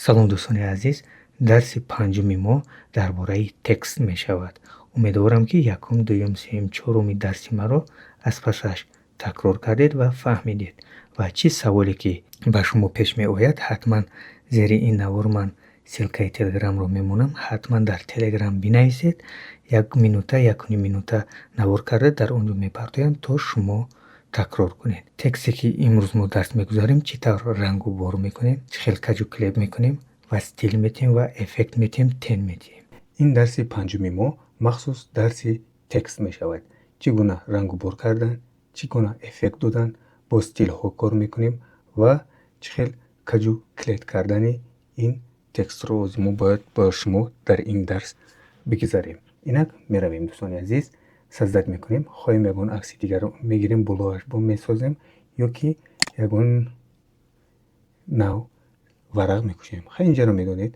Салом, дӯстони азиз! Дарси панҷуми мо дар бораи текст мешавад. Умедворам, ки якум, дуюм, сеюм, чоруми дарси маро аз пасаш такрор кардед ва фаҳмидед. Ва чӣ саволе ки ба шумо пеш меояд, ҳатман зери ин навор ман ссылкаи Телеграмро мемонам, ҳатман дар Телеграм бинависед. Як минута, 1,5 минута навор карда дар он ҷо мепартоям, то шумо такрор кунед. Тексте ки имрӯз мо дарс мегузарем, чӣ тавр рангу бор мекунем, чӣ хел каҷу килеб мекунем ва стиль метиҳем ва эффект метиҳем, тень метиҳем. Ин дарси панҷуми мо махсус дарси текст мешавад. Чӣ гуна рангу бор кардан, чӣ гуна эффект додан, бо стилҳо кор мекунем ва чӣ хел каҷу килеб кардани ин текстро мо бояд ба шумо дар ин дарс бигзарем. Инак меравем, дӯстони азиз, создать мекунем. Хоҳем, ягон акси дигарро мегирем, болоаш бо месозем ё ки ягон нав варақ мекушоем. Хай, инҷаро медонед,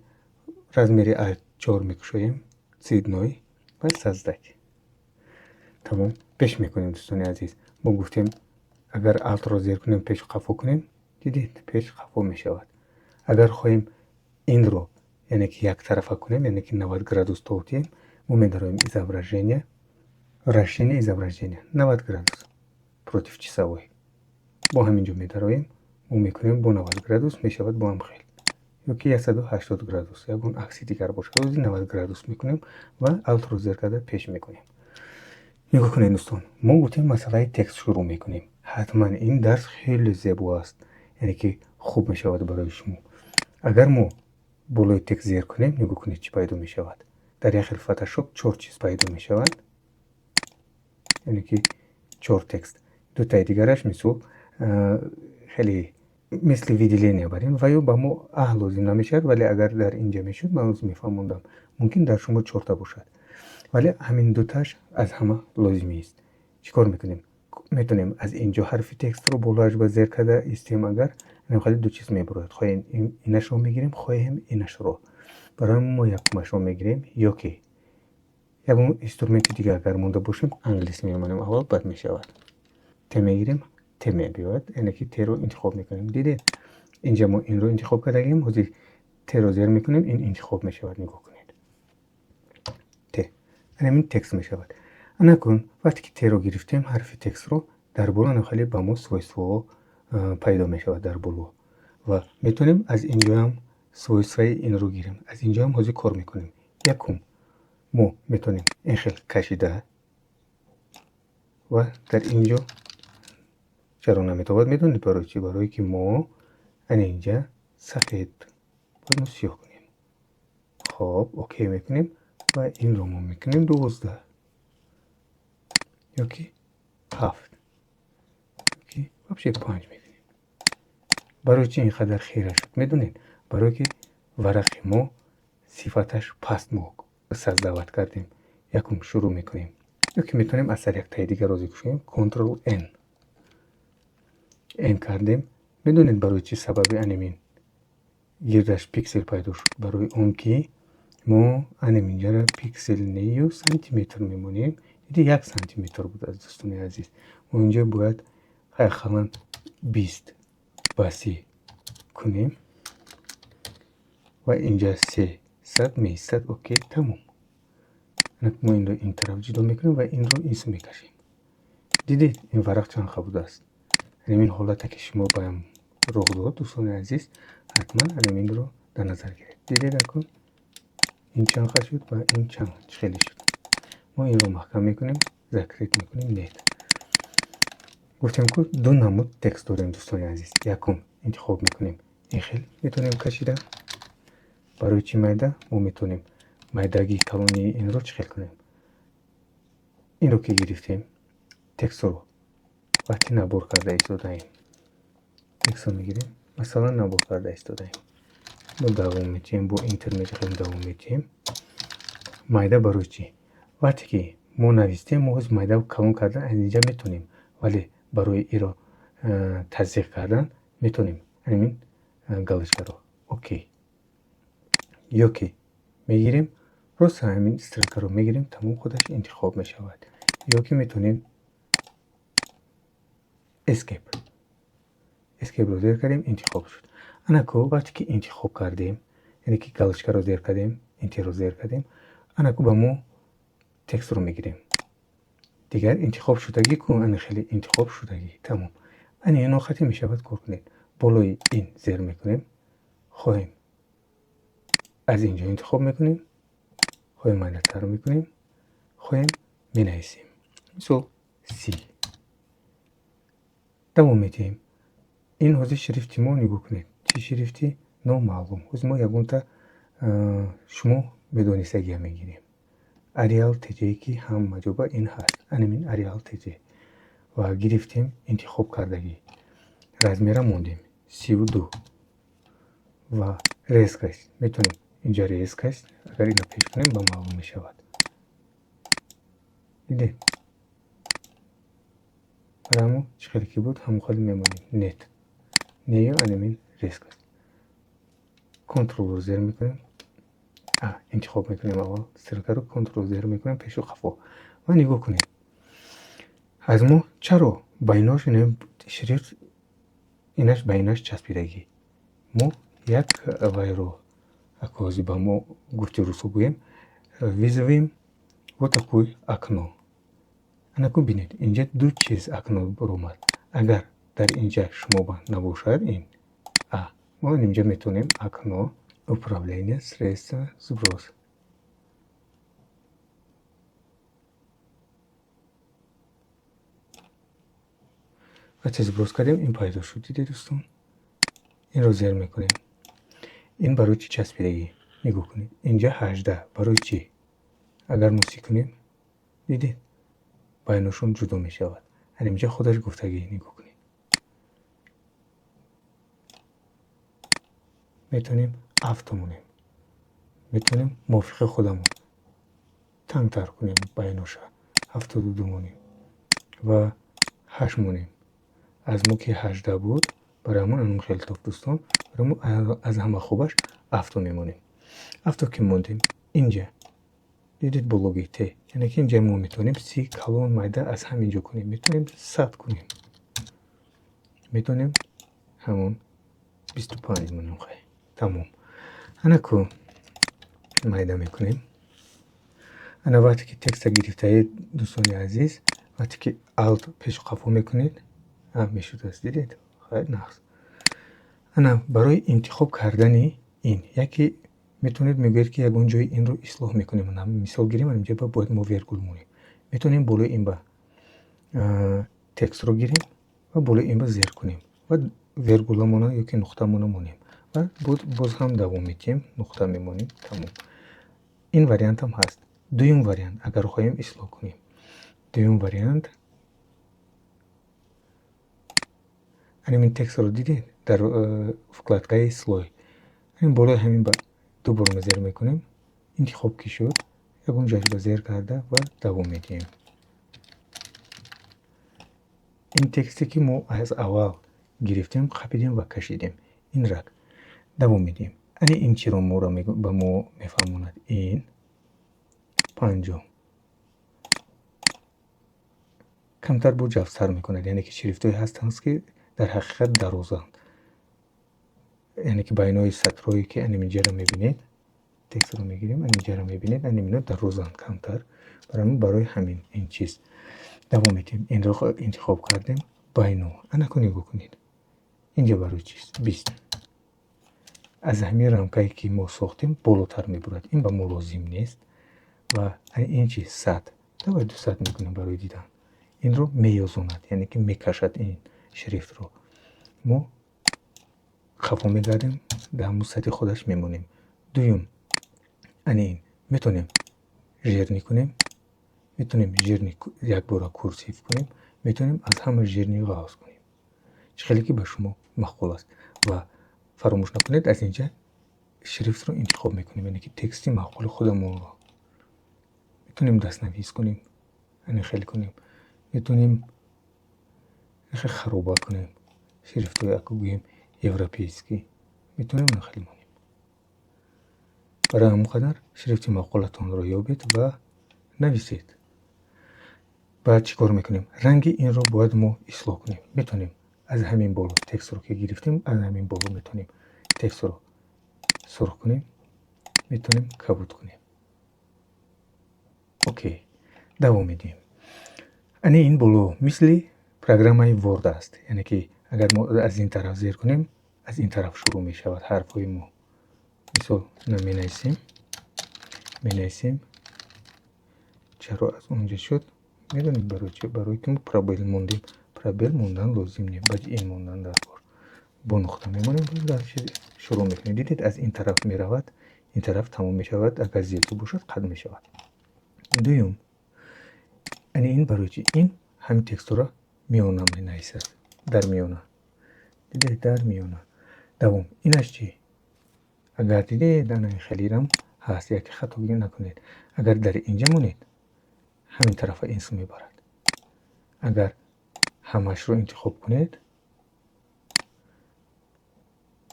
размери А4 мекушоем, цветной ва создать. Тамом, пеш мекунем, дӯстони азиз. Мо гуфтем, агар Altро зер кунем, пешу қафо кунем, дидед, пеш қафо мешавад. Агар хоҳем инро, яъне ки яктарафа кунем, яъне ки 90 градус тоб диҳем, мо медароем изображение, вращение изображения, 90 градус против часовой. Бо ҳамин ҷо медароем, мо мекунем бо 90 градус мешавад, бо ҳам хел ё ки 180 градус, ягон акси дигар бошад. Ози 90 градус мекунем ва Altро зер карда пеш мекунем. Нигоҳ кунед, дӯстон, мо гуфтем, масъалаи текст шурӯъ мекунем. Ҳатман ин дарс хеле зебо аст, яъне ки хуб мешавад барои шумо. Агар мо болои текст зер кунем, нигоҳ кунед, чӣ пайдо мешавад. Дар як хел Фотошоп чор чиз пайдо мешавад, яъне ки чор текст. Дутаи дигараш мисол хеле мисли выделение барем ва ё ба мо лозим намешавад, вале агар дар инҷа мешуд, ман ҳозир мефаҳмондам. Мумкин дар шумо чорта бошад, вале ҳамин дуташ аз ҳама лозимист. Чӣ кор мекунем? Метавонем аз инҷо ҳарфи текстро болоаш ба зер карда истем. Агар хеле ду чиз мебурояд, хоҳем, инашро мегирем, хоҳем, инашро. Барои мо якумашро мегирем ё ки ягон инструменти дигар агар монда бошем, англис мемонем аввал, баъд мешавад. Т мегирем, Т мебиёяд, яъне ки Тро интихоб мекунем. Дидед, инҷа мо инро интихоб кардагим, ҳозир Тро зер мекунем, ин интихоб мешавад. Нигоҳ кунед, Т ҳамин текст мешавад. Анакун вақте ки Тро гирифтем, ҳарфи текстро, дар боло хеле ба мо свойствоҳо пайдо мешавад дар боло ва метавонем аз инҷоам свойствои инро гирем. Аз инҷоам ҳозир кор мекунем. Якум, мо метавонем ин хел кашида ва дар инҷо чаро наметавонад, медонед барои чӣ? Барое ки мо ана инҷа сафед бояд, мо сиёҳ кунем. Хоб, окей мекунем ва инро мо мекунем 12 ё ки 7 ки вообще 5 мекунем. Барои чӣ ин қадар хира шуд, медонед? Барое ки варақи мо сифаташ паст мо создавать кардем. Якум шурӯъ мекунем ё ки метавонем аз сар яктаи дигар розӣ кушоем, Control N. N кардем. Медонед барои чӣ сабаби анамин гирдаш пиксел пайдо шуд? Барои он ки мо анаминҷара пиксел нею сантиметр мемонем. Диди, 1 сантиметр будааст, дӯстони азиз. Мо инҷо бояд ақаллан 20 ба 30 кунем ва инҷа 300 меистад. Окей, тамом. Мо инро ин тараф ҷудо мекунем ва инро ин су мекашем. Дидед, ин варақ чанд ха будааст. Ҳамин ҳолате ки шумо баям рух дод, дӯстони азиз, ҳатман ҳаминро дар назар гиред. Дидед, акун ин чанд ха шуд ва ин чанд хеле шуд. Мо инро маҳкам мекунем, закрыть мекунем. Нет, гуфтем ку, ду намуд текст дорем, дӯстони азиз. Якум, интихоб мекунем, ин хел метавонем кашида. Барои чӣ майда? Мо метавонем майдагии калонии инро чӣ хел кунем? Инро ки гирифтем, текстро вақти набор карда истодаем, текстро мегирем, масалан, набор карда истодаем, мо давом медиҳем, бо Enter меҷахем, давом медиҳем. Майда барои чӣ? Вақте ки мо навистем, мо ҳозир майда калон кардан аз инҷа метавонем, вале барои иро тасдиқ кардан метавонем ҳамин галочкаро окей ё ки мегирем, просто ҳамин стрелкаро мегирем, тамом, худаш интихоб мешавад. Ё ки метавонем Escape, Escapeро зер кардем, интихоб шуд. Анако вақте ки интихоб кардем. Яъне ки галочкаро зер кардем, Enter ро зер кардем. Анаку ба мо текстро мегирем. Дигар интихоб шудагӣ ку, ана хеле интихоб шудагӣ. Тамом. Ани ино хати мешавад кор кунед. Болои ин зер мекунем. Хоҳем аз инҷо интихоб мекунем, хоҳем майдатар мекунем, хоҳем менависем. Мисол си. Давом медиҳем. Ин ҳозир шрифти мо нигоҳ кунед. Чӣ шрифти номаълум. Ҳозир мо ягонта шумо медонистагия мегирем. Arial TJ ки ҳама ҷоба ин ҳаст. Анамин Arial TJ. Ва гирифтем интихоб кардагӣ. Размера мондем 32. Ва резкость. Метавонем инҷа резкость, агар ина пеш кунем ба маълум мешавад. Дидед? Барои чӣ хеле ки буд, ҳамон хеле мемонем. Нет. Нею анамин резкость. Контролро зер мекунем. Интихоб мекунем аввал стрелкаро, контрол зер мекунем пешу қафо. Ва нигоҳ кунед. Аз мо чаро байнош шрифт инаш ба инаш часпидагӣ? Мо як вайро акози ба мо гуфти русо гӯем, вызовем вот такое окно. Анаку бинед, инҷа ду чиз окно баромад. Агар дар инҷа шумо ба набошад ин а, мо инҷа метавонем окно, управление, средства, сброс. Вақте сброс кардем, ин пайдо шуд. Дидед, дӯстон? Инро зер мекунем. Ин барои чӣ часпидагӣ? Нигоҳ кунед. Инҷа 18 барои чӣ? Агар мо си кунем, дидед? Байношон ҷудо мешавад. Ан инҷа худаш гуфтагӣ, нигоҳ кунед. Метавонем авто монем. Метавонем мувофиқи худамон тангтар кунем байноша. 72 монем ва 8 монем. Аз мо ки 18 буд, барои ҳамон анон хеле тоф дӯстон, барои мо аз ҳама хубаш авто мемонем. Авто ки мондем, инҷа дидед бологи Т. Яъне ки инҷа мо метавонем си калон майда аз ҳамин ҷо кунем. Метавонем 100 кунем. Метавонем ҳамон 25 монем хай. Тамом. Анаку майда мекунем. Ана вақте ки текста гирифтаед, дӯстони азиз, вақте ки Alt пешу қафо мекунед, мешудааст, дидед? Хайр, нақс. Ана барои интихоб кардани ин яке метавонед мегӯед ки ягон ҷои инро ислоҳ мекунем. Мисол гирем, инҷа бояд мо вергул монем. Метавонем болои ин ба текстро гирем ва болои ин ба зер кунем ва вергуламона ёки нуқтамона монем. Ва боз ҳам давом медиҳем, нуқта мемонем, тамом. Ин вариантам ҳаст. Дуюм вариант, агар хоҳем ислоҳ кунем. Дуюм вариант, ҳамин текстро дидед дар вкладкаи слой. Ҳамин болои ҳамин ба ду бор зер мекунем, интихоб ки шуд, ягон ҷояшро зер карда ва давом медиҳем. Ин тексте ки мо аз аввал гирифтем, қапидем ва кашидем. Ин рак. Давом медиҳем. Ани ин чиро моро ба мо мефаҳмонад? Ин 50. Камтар бо ҷафтар мекунад, яъне ки шрифтҳое ҳастанд, ки дар ҳақиқат дарозанд. Яъне ки байнои сатрҳое ки аниминҷаро мебинед, текстро мегирем, аниминҷаро мебинед, анимино дарозанд камтар. Барои ҳамин ин чиз. Давом медиҳем. Инро интихоб кардем, байно. Анаку нигоҳ кунед. Инҷа барои чист? 20. Аз ҳамин рамкае ки мо сохтем болотар мебурад. Ин ба мо лозим нест. Ва ин чи 100. Давай 200 мекунем барои дидан. Инро меёзонад, яъне ки мекашад ин шрифтро. Мо қафо мегардем, дар ҳамон сатҳи худаш мемонем. Дуюм, ани ин метавонем жирный кунем, метавонем жирный якбора курсив кунем, метавонем аз ҳама жирный ғафз кунем. Чӣ хеле ки ба шумо маъқул аст. Ва фаромӯш накунед, аз инҷа шрифтро интихоб мекунем, яъне ки тексти маъқули худамонро. Метавонем дастнавис кунем, ани хеле кунем. Метавонем хеле хароба кунем. Шрифтҳои аку гӯем европейский. Метавонем хеле монем. Барои ҳамон қадар шрифти маъқулатонро ёбед ва нависед. Баъд чӣ кор мекунем? Ранги инро бояд мо ислоҳ кунем. Метавонем аз ҳамин боло текстро ки гирифтем, аз ҳамин боло метавонем текстро сурх кунем. Метавонем кабуд кунем. Окей, давом медиҳем. Ани ин боло мисли программаи Word аст, яъне ки агар мо аз ин тараф зер кунем, аз ин тараф шурӯъ мешавад ҳарфҳои мо. Мисол, ина менависем. Чаро аз он ҷо шуд, медонед барои чи? Барои ки мо пробел мондем. Пробел мондан лозим не, баъди ин мондан дар кор. Бо нуқта мемонем, дальше шурӯъ мекунем. Дидед, аз ин тараф меравад, ин тараф тамом мешавад. Агар зиёдту бошад, қатъ мешавад. Дуюм, ани ин барои чи? Ин ҳамин текстура миёна менависад, дар миёна. Дидед, дар миёна. Давом, инаш чӣ? Агар дидед, ана хелирам ҳаст, яке хатогӣ накунед. Агар дар инҷа монед, ҳамин тарафа ин су мебарад. Агар ҳамашро интихоб кунед,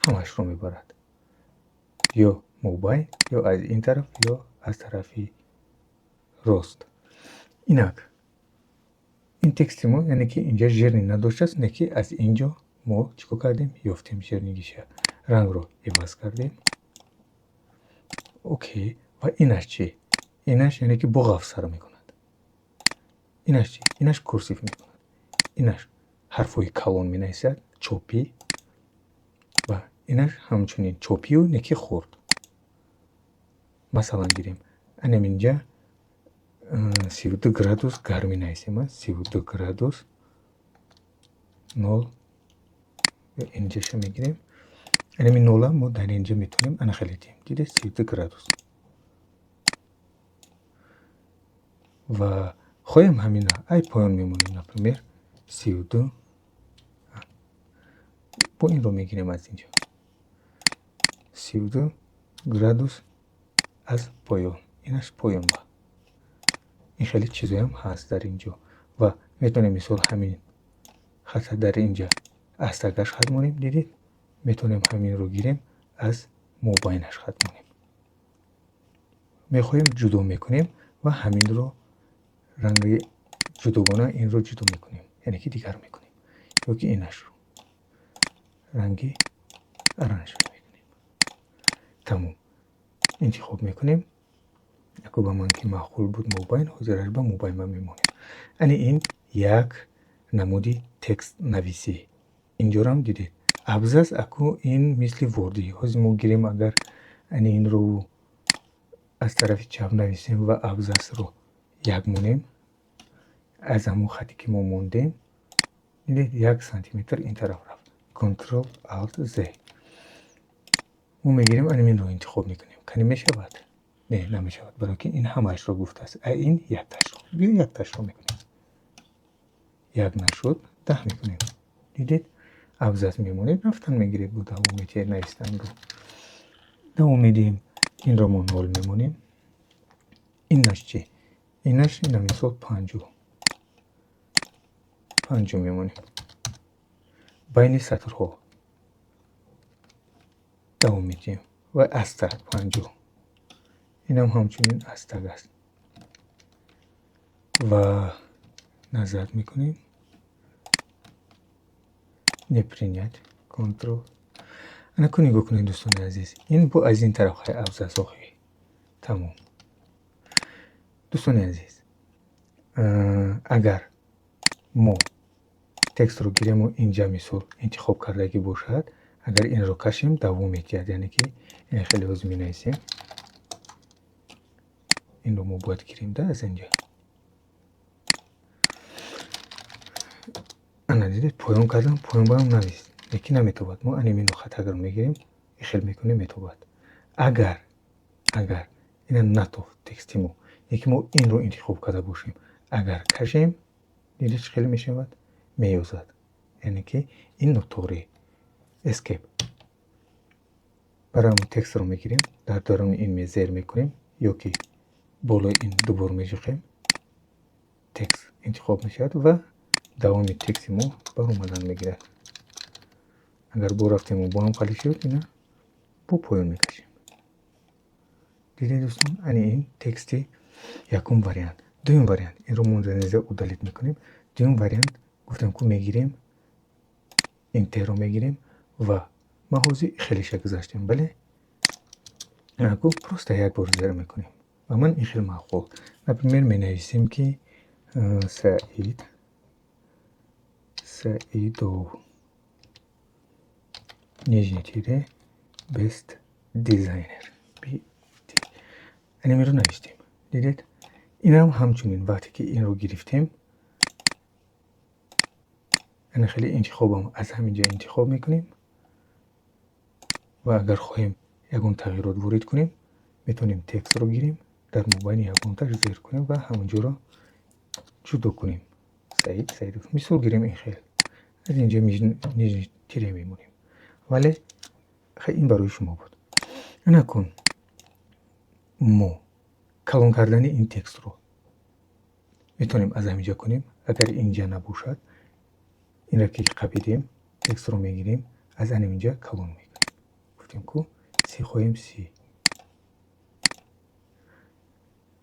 ҳамашро мебарад, ё мобайн, ё аз ин тараф, ё аз тарафи рост. Инак ин тексти мо, яъне ки инҷа жирный надоштааст, не ки аз ин ҷо мо чӣ кор кардем? Ёфтем жирный гиша, рангро иваз кардем. Окей, ва инаш чӣ? Инаш, яъне ки бо ғафз сар мекунад. Инаш чӣ? Инаш курсив мекунад. Инаш ҳарфҳои калон менависад, чопӣ, ва инаш ҳамчунин чопию, не ки хурд. Масалан, гирем, анам инҷа 32 градус гармӣ нависем, 32 градус нол. Инҷаша мегирем, анами нола мо дар инҷа метавонем ана хеле диҳем. Дидед, 32 градус. Ва хоҳем, ҳамина ай поён мемонем, например, 32. Бо инро мегирем, аз инҷо 32 градус аз поён, инаш поён. Ба ин хеле чизоям ҳаст дар ин ҷо. Ва метавонем, мисол, ҳамин хата дар инҷа аз тагаш хат монем. Дидед, метавонем ҳаминро гирем, аз мобайнаш хат монем. Мехоҳем, ҷудо мекунем ва ҳаминро ранги ҷудогона инро ҷудо мекунем, яъне ки дигар мекунем, ё ки инашро ранги оранжевый мекунем. Тамом, интихоб мекунем. Яко ба ман ки маъқул буд мобайн, ҳозираш ба мобайн ма мемонем. Ани ин як намуди текстнависӣ. Инҷорам дидед, абзац. Аку ин мисли Word и. Ҳозир мо гирем, агар ани инро аз тарафи чап нависем ва абзацро як монем, аз ҳамон хате ки мо мондем, дидед, 1 сантиметр ин тараф рафт. Control Alt Z. Мо мегирем, анаминро интихоб мекунем. Кани, мешавад? Не, намешавад, барои ки ин ҳамаашро гуфтааст, а ин якташро. Биё, якташро мекунем. Як нашуд, 10 мекунем. Дидед, абзац мемонед, рафтан мегиред, бо давом метиҳед навистанро. Давом медиҳем. Инро мо нол мемонем. Инаш чӣ? Инаш, ина, мисол, 50, 50 мемонем байни сатрҳо. Давом медиҳем ва аз таг 50. Инам ҳамчунин аз таг аст. Ва назар мекунем, не принять, Control. Анаку нигоҳ кунед, дӯстони азиз, ин бо аз ин тараф хай абзац охи. Тамом, дӯстони азиз, агар мо текстро гирему инҷа, мисол, интихоб кардагӣ бошад, агар инро кашем, давом медиҳад. Яъне ки ин хеле ҳозир менависем, инро мо бояд гирем да аз инҷа. Ана дидед, поён кардам, поён боям навист, лекин наметобад. Мо анимино хатагро мегирем, ихел мекунем, метобад. Агар ина натофт тексти мо, яки мо инро интихоб карда бошем, агар кашем, дидед, чӣ хеле мешавад? Меёзад. Яъне ки ин нотуғрӣ. Escape. Барои ҳамон текстро мегирем, дар даруни ин мезер мекунем ё ки болои ин дубор межиқем, текст интихоб мешавад ва давоми тексти мо баромадан мегирад. Агар бо рафтему бо ҳам қали шуд, ина бо поён мекашем. Дидед, дӯстон, ани ин тексти якум вариант. Дуюм вариант, инро мо неза удалить мекунем. Дуюм вариант гуфтем ку, мегирем, ин Т-ро мегирем ва ма ҳозир хелеша гузаштем, бале. Ку просто як бор зер мекунем. Ба ман ин хел маъқул. Например, менависем, ки Саид Саидов нижний тире best designer. Анамиро навиштем. Дидед? Инам ҳамчунин, вақте ки инро гирифтем, ана хеле интихобам, аз ҳамин ҷо интихоб мекунем ва агар хоҳем ягон тағйирот ворид кунем, метавонем текстро гирем, дар мобайни ягонташ зер кунем ва ҳамонҷоро ҷудо кунем. Саид Саидов, мисол гирем, ин хел аз инҷо нижний тире мемонем. Вале хай, ин барои шумо буд. Анакун мо калон кардани ин текстро метавонем аз ҳаминҷо кунем. Агар инҷа набошад, инро ки қапидем, текстро мегирем, аз анаминҷа калон мекунем. Гуфтем ку, 30 хоҳем, 30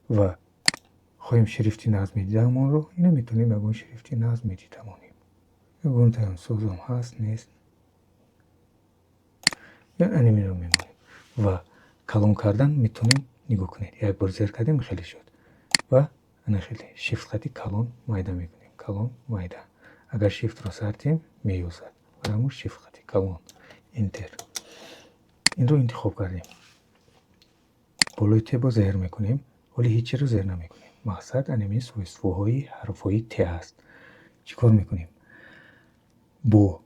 ва хоҳем шрифти нағз медидамонро, ина метавонем ягон шрифти нағз медидамонем. Ягонтаам созам ҳаст, нест, анаминро мемонем ва калон кардан метавонем. Нигоҳ кунед, як бор зер кардем, хеле шуд ва ана хеле shift хати калон майда мекунем, калон майда. Агар shift-ро сар диҳем, меюзад. Барои ҳамун shift хати калон, enter. Инро интихоб кардем, болои Т бо зер мекунем. Ҳоле ҳеҷ чиро зер намекунем. Мақсад анамин свойство ҳои ҳарфҳои Т аст. Чӣ кор мекунем? Бо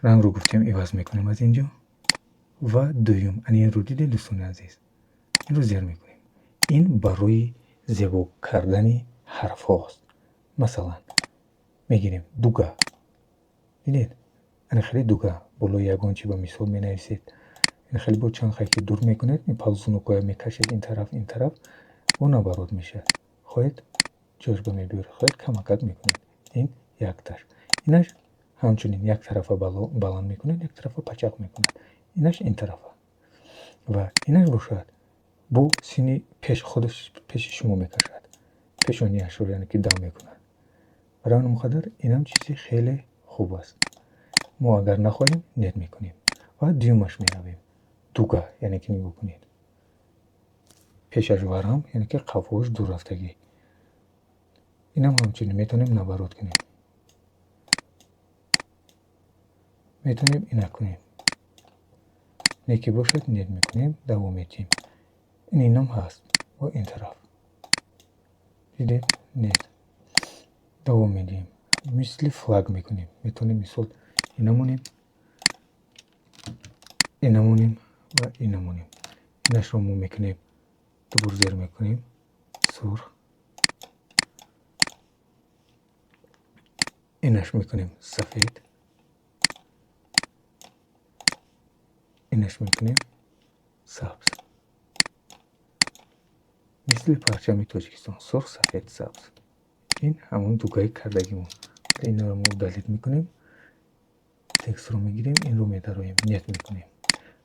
рангро гуфтем, иваз мекунем аз инҷо. Ва дуюм, ани инро дидед, дӯстони азиз, инро зер мекунем. Ин барои зебо кардани ҳарфҳост. Масалан, мегирем дуга, дидед, ана хеле дуга болои ягон чи, ба мисол, менависед, ин хеле бо чанд хай ки дур мекунед, ин ползунок ҳоя мекашед ин тараф, ин тараф, бо наоборот мешавад. Хоҳед, ҷошба мебиёред, хоҳед, камакак мекунед. Ин якташ. Инаш ҳамчунин як тарафа баланд мекунед, як тарафа пачақ мекунад. Инаш ин тарафа ва инаш бошад, бо сини пеш худаш пеши шумо мекашад, пешонияшро, яъне ки дам мекунад. Барои ҳамин қадар инам чизи хеле хуб аст. Мо агар нахоҳем, нет мекунем ва дуюмаш меравем. Дуга, яъне ки нигоҳ кунед, пешаш варам, яъне ки қафоаш дур рафтагӣ. Инам ҳамчунин метавонем наоборот кунем, метавонем ина кунем, не ки бошад, нет мекунем, давом медиҳем. Ин инам ҳаст бо ин тараф, дидед, нет, давом медиҳем. Мисли флаг мекунем, метавонем, мисол, ина монем, ина монем ва ина монем. Инашро мо мекунем, дубор зер мекунем, сурх. Инаш мекунем сафед, инаш мекунем сабз, мисли парчами Тоҷикистон: сурх, сафед, сабз. Ин ҳамон дугаи кардагимон. Инро мо удалить мекунем, текстро мегирем, инро медароем, нет мекунем.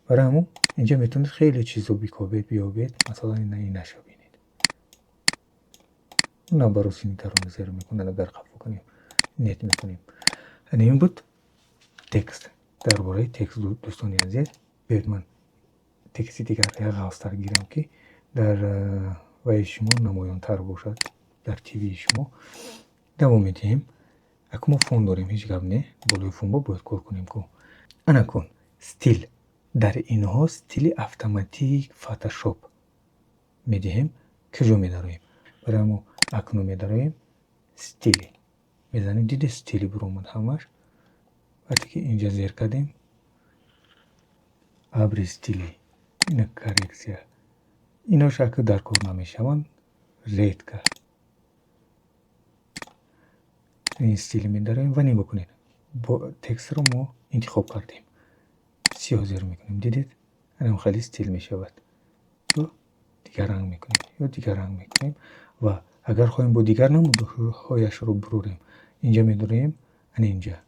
Барои ҳамон инҷа метавонед хеле чизо бикобед, биёбед. Масалан, ина инаша бинед, наоборот сини даруна зер мекунад. Агар қафо кунем, нет мекунем. Ана ин буд текст. Дар бораи текст, дӯстони азиз, биёед, ман тексти дигар як ғафзтар гирам, ки дар ваи шумо намоёнтар бошад, дар тивии шумо. Давом медиҳем. Аку мо фон дорем, ҳеҷ гап не, болои фон бо бояд кор кунем ку. Ана кун стил. Дар инҳо стили автоматии Фотошоп медиҳем. Куҷо медароем? Барои мо акнун медароем, стили мезанем. Диде, стили биромад ҳамаш. Вақте ки инҷа зер кардем, абри стили, ина коррекция, ино шакл дар кор намешаванд, редко. Ин стили медароем ва нигоҳ кунед, бо текстро мо интихоб кардем, сиёҳ зер мекунем. Дидед, анам хеле стил мешавад. Ё дигар ранг мекунем, ё дигар ранг мекунем. Ва агар хоҳем, бо дигар намудҳояшро бурорем, инҷа медароем, ана инҷа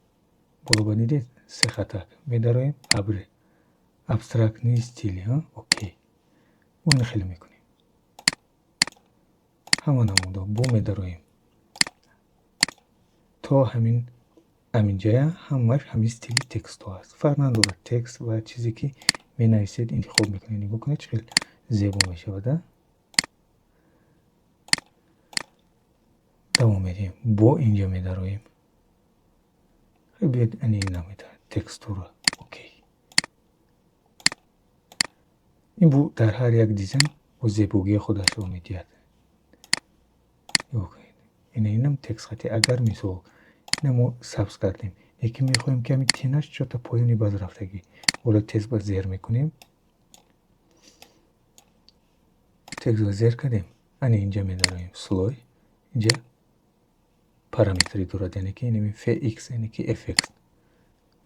боло ба, дидед, се хатак медароем, абри абстрактный стили, окей. Мо ина хеле мекунем, ҳама намудҳо бо медароем то ҳамин ҳаминҷая. Ҳамаш ҳамин стили текстҳо аст, фарқ надорад текст ва чизе ки Менависед, интихоб мекунед. Нигоҳ кунед, чӣ хел зебо мешавад. Давом медиҳем, бо инҷа медароем. Биёед, ани намеда текстура. Окей, ин бу дар ҳар як дизайн бо зебогии худашро медиҳад. Нигоҳ кунед, ина инам текст хати. Агар, мисол, ина мо сабз кардем, лекин мехоҳем, ки ҳамин тень аш чота поёни баз рафтагӣ. Боло текст ба зер мекунем, текст ба зер кардем. Ани инҷа медароем, слой. Инҷа параметри дорад, яъне ки инами fx, яъне ки эффект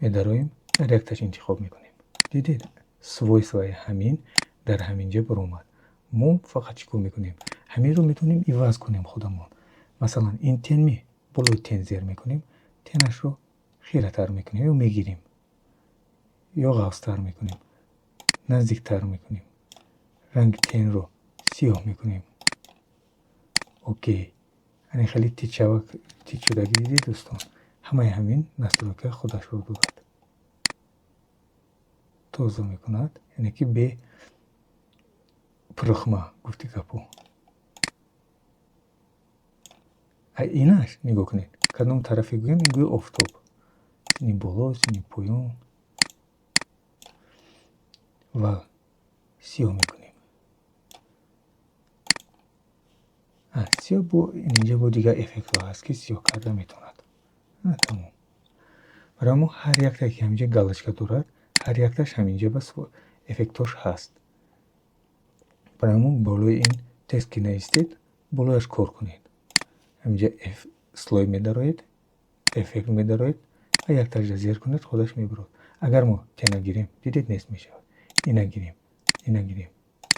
медароем, дар якташ интихоб мекунем. Дидед, свойства и ҳамин дар ҳамин ҷа баромад. Мо фақат чӣ кор мекунем? Ҳаминро метавонем иваз кунем худамон. Масалан, ин тень ми болои тень зер мекунем, тень ашро хиратар мекунем ё мегирем, ё ғафзтар мекунем, наздиктар мекунем, ранги тень ро сиёҳ мекунем. Окей, ани хеле тичавак тич шудагӣ. Дидед, дӯстон, ҳамаи ҳамин настройка худашро дорад, тоза мекунад, яъне ки бе пурухма гуфти гапо. Инаш нигоҳ кунед, кадом тарафе гӯем, ин гӯи офтоб, сини боло, сини поён ва сиёҳ мекунем. Сиёҳ бо инҷа бо дигар эффектҳо ҳаст, ки сиёҳ карда метавонад. Тамом. Барои мо ҳар якта, ки ҳаминҷа галочка дорад, ҳар якташ ҳаминҷа ба эффектҳош ҳаст. Барои мо болои ин текст ки навистед, болояш кор кунед. Ҳаминҷа слой медароед, эффект медароед ва якташро зер кунед, худаш мебурад. Агар мо тень а гирем, дидед, нест мешавад. Ина гирем, ина гирем,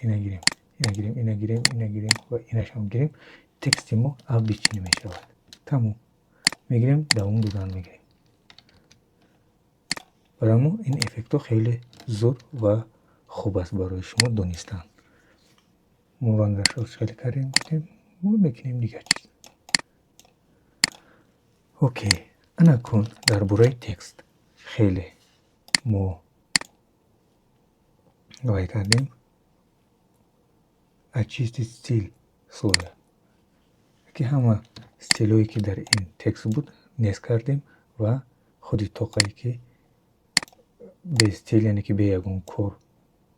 ина гирем, ина гирем, ина гирем, ина гирем ва инашам гирем, тексти мо обычный мешавад. Тамом, мегирем, давом додан мегирем. Барои мо ин эффектҳо хеле зуд ва хуб аст барои шумо донистан. Мо рангашро хеле кардем, гуфтем, мо мекунем дигар чиз. Окей, ана кун дар бораи текст хеле мо вай кардем. Очистить стиль слоя, ки ҳама стилҳое, ки дар ин текст буд, нест кардем ва худи тоқае, ки бе стил, яъне ки бе ягон кор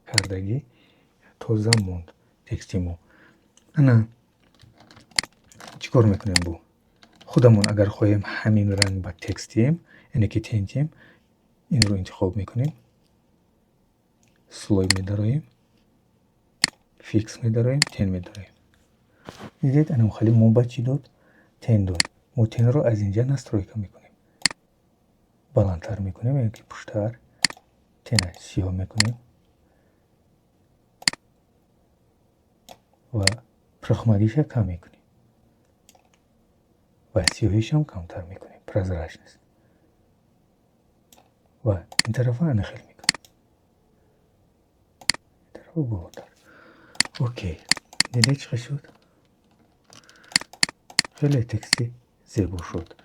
кардагӣ, тоза монд тексти мо. Ана чӣ кор мекунем бо худамон? Агар хоҳем ҳамин ранг ба текст диҳем, яъне ки тень диҳем, инро интихоб мекунем, слой медароем, FX медароем, тень медароем. Дидед, анам хеле мо ба чӣ дод? Тень дод. Мо тень ро аз инҷа настройка мекунем, баландтар мекунем, яъне ки пуштар тень а сиёҳ мекунем ва пурхмагиша кам мекунем ва сиёҳишам камтар мекунем, прозрачность. Ва ин тарафа ана хел мекунем, ин тарафа болотар. Окей, дидед, чӣ хел шуд? Хеле тексти зебо шуд.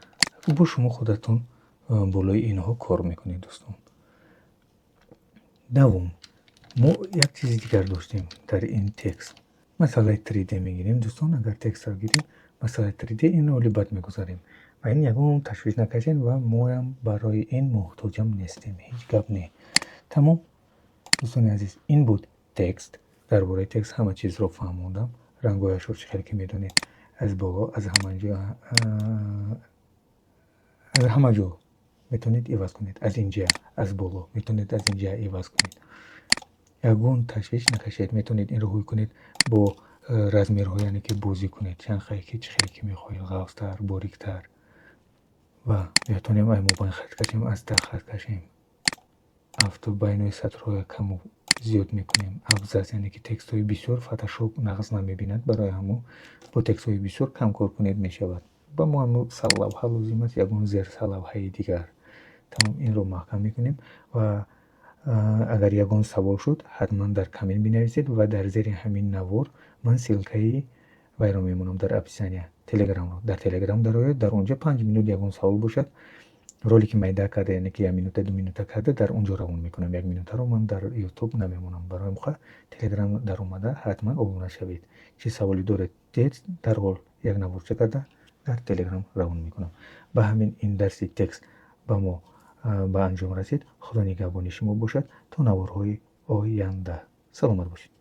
Бо шумо худатон болои инҳо кор мекунед, дӯстон. Давом, мо як чизи дигар доштем дар ин текст. Масъалаи 3D мегирем, дӯстон. Агар текстро гирем, масъалаи 3D, инро оли баъд мегузарем ва ин ягон ташвиш накашед ва моям барои ин муҳтоҷам нестем, ҳеҷ гап не. Тамом, дӯстони азиз, ин буд текст. Дар бораи текст ҳама чизро фаҳмондам. Рангҳояшро чӣ хеле ки медонед, аз боло, аз ҳама ҷо, аз ҳама ҷо метавонед иваз кунед. Аз инҷа, аз боло метавонед, аз инҷа иваз кунед. Ягон ташвиш накашед, метавонед инро ҳуй кунед бо размерҳо, яъне ки бозӣ кунед чанд хел ки, чӣ хеле ки мехоҳед, ғафзтар, бориктар. Ва метавонем ай мобайн хат кашем, аз та хат кашем. Авто байнои сатрҳоя каму зиёд мекунем. Абзац, яъне ки текстҳои бисёр Фотошоп нағз намебинад, барои ҳамо бо текстҳои бисёр кам кор кунед мешавад. Ба мо ҳамо сарлавҳа лозим аст, ягон зерсарлавҳаи дигар. Тамом, инро маҳкам мекунем ва агар ягон савол шуд, ҳатман дар коммент бинависед ва дар зери ҳамин навор ман ссылка и вайро мемонам дар описания, телеграмро. Дар Телеграм дарояд, дар он ҷо 5 минут ягон савол бошад. Ролики майда карда, яъне ки як минута, 2 минута карда, дар он ҷо равон мекунам. Як минутаро ман дар Ютуб намемонам. Барои муха Телеграм даромада, ҳатман обуна шавед. Чӣ саволе доред, дарҳол як наворча карда дар Телеграм равон мекунам. Ба ҳамин ин дарси текст ба мо ба анҷом расид. Худо нигаҳбони шумо бошад то наворҳои оянда. Саломат бошед.